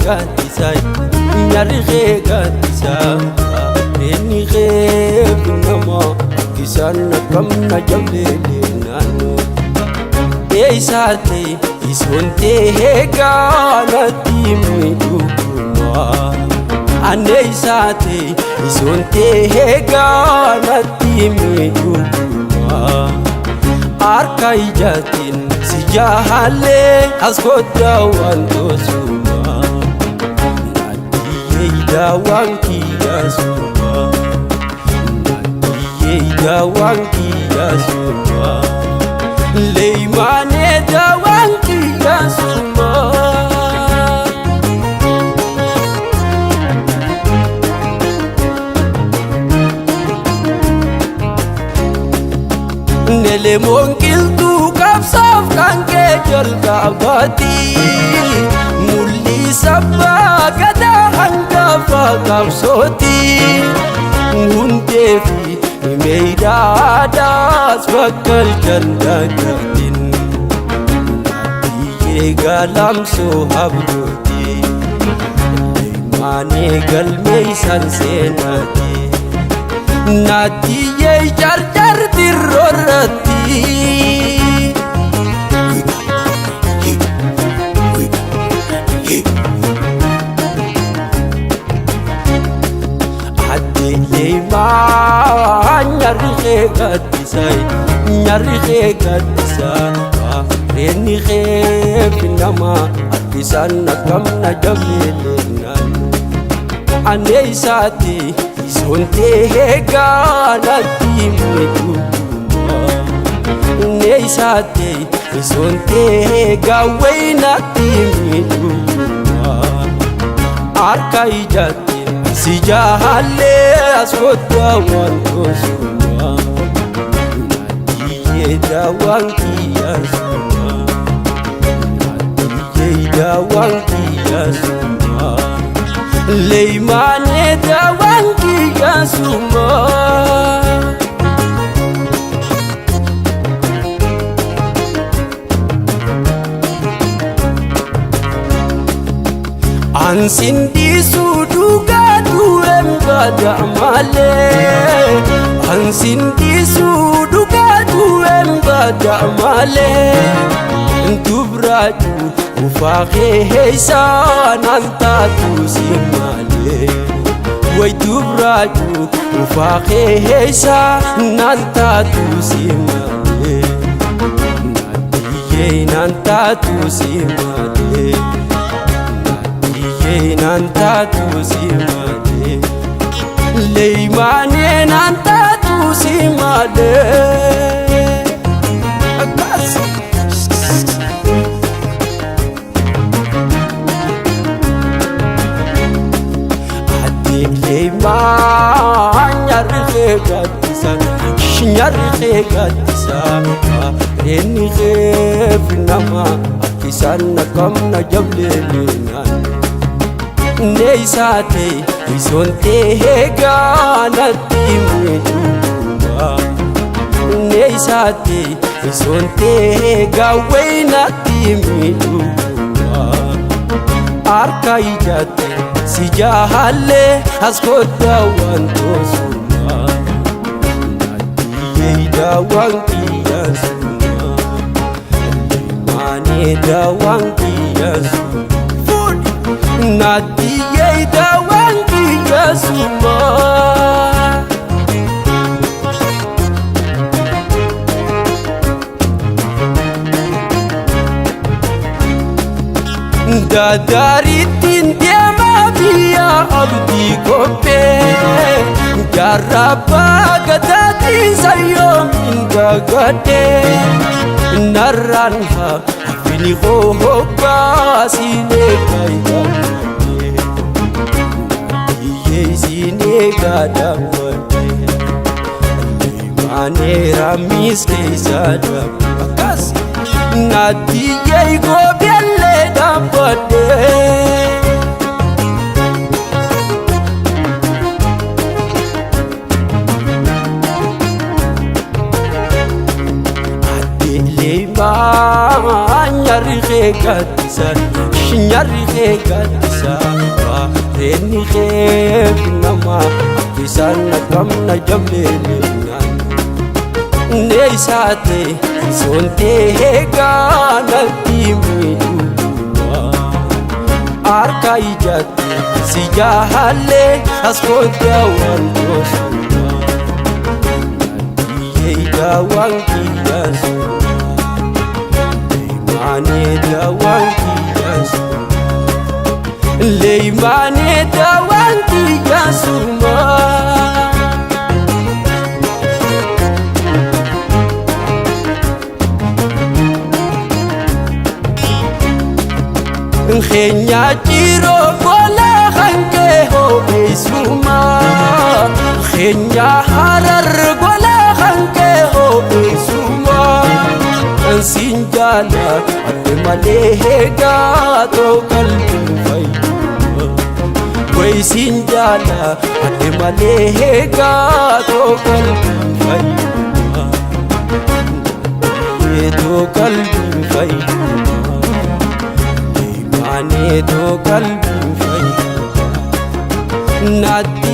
Gaddisa, nyarri kee gaddisa. Inni kee nama isaan akkam na jableele naannoo. Eessaate isoon ta'e gaanatti miidhuguma. Anneessaate isoon ta'e gaanatti miidhuguma. Harka ijaatiin si jaallee as kottaa waan tosuma. Naattiyyee daawwan kiyya suma. Naattiyyee daawwan kiyya suma. Leeymaanee daawwan kiyya suma. Nelemoon qilxuu qabsaaf kan kee jalqabaati. Mul'isa abbaa gadaa hangafa qabsooti. Hundee fi meeydaadhaas bakka jaldagatin. Biyyee galamsoo habdooti. Leeymaanee galmeeysan seenaati. Naattiyyee carcarti roorratti. Adde leemaa nyarri kee gaddisa, nyarri kee gaddisa. Reenni kee nama harkisaan akkam na jableele naannoo. Anneessaati isoon ta'e gaanatti miidhuguma. Anneessaati isoon ta'e gaawweenatti miidhuguma. Harka ijaatiin si jaallee as kottaa waan tosuma. Naattiyyee daawwan kiyya suma. Naattiyyee daawwan kiyya suma. Leeymaanee daawwan kiyya suma. Ansin dhiisuu dhugaa du'een baada malee. Ansin dhiisuu dhugaa du'een baada malee. Dubraaju ufaa keessaa naan taatu si malee. Way dubraaju ufaa keessaa naan taatu si malee. Naattiyyee naan taatu si malee. Naattiyyee naan taatu si malee. Leeymaanee naan taatu si malee. Akkas. Adde leemaa nyarri kee gaddisa, nyarri kee gaddisa. Reenni kee nama harkisaan akkam na jableele naannoo. Neessaate isoon ta'e gaanatti miidhuguma. Neessaate isoon ta'e gaawweenatti miidhuguma. Harka ijaatti si jaallee as kottaa waan tosuma. Naattiyyee daawwan kiyya suma. Leeymaanee daawwan kiyya suma. Naattiyyee daawwan kiyya suma. Daadaarittiin deemaa biyya abdii qophee. Jaarraa abbaa gadaatiin sayyoomin dagadhee. Narraan hafini hoggaa siinee gaayidhammadhee. Naattiyyee siinee gaadhammadhee. Leeymaanee raammis keessa dhaabbe. Akkas. Naattiyyee goobeellee dhaabbadhee. Adde leemaa nyarri kee gaddisa, Nyarri kee gaddisaa, reenni kee nama isaan akkam na jableele. Neesaate sontee gaanatti miidhuma harka ijaatti si jaalle as kootta waan gosuuma naattiyyee waan kiyyaasuma leemaanee waan kiyyaasuma leemaanee waan kiyyaasuma. Keenya jiroo gola hanqee ho'isuma. Keenya Harar gola hanqee ho'isuma. Ansiin jaala adde malee gaatoo qalbiin fayyuma. Wayisiin jaala adde malee gaatoo qalbiin fayyuma. Eetoo qalbiin fayyuma. Leemaneetoo qalbiin fayyuma. Naatti